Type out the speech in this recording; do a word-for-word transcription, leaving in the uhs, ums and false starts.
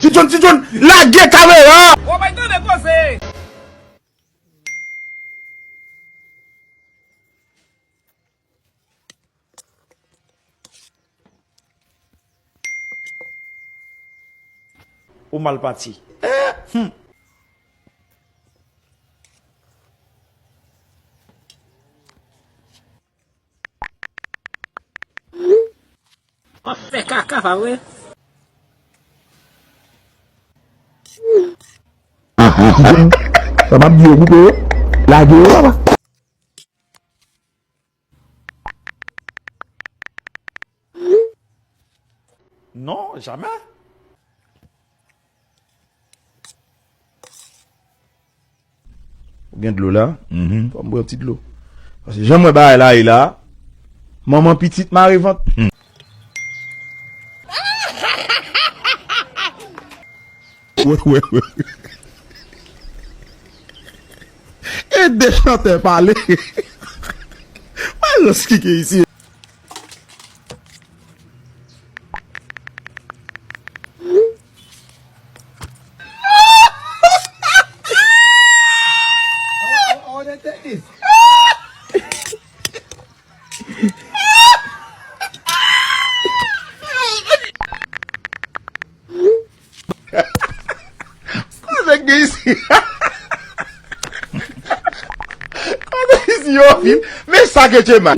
Ti John, Ti John, lage kamera! Ou bay tande koze! Ou mal pati. Hmm. W ap fè kaka, pa vre? Sa m ap di yo koupe yo, lage yo, papa. Non, jamè. Ou gen dlo la? Mhm. Fò m bwè yon ti dlo. Paske jan m wè bagay la ye la, manman pitit mare vant. Hmm. Wè, wè, wè. E de chantè pale. Wè, jans ki gen isi. Kote gen isi? Kote isi yo vin? Men sa ke Djema.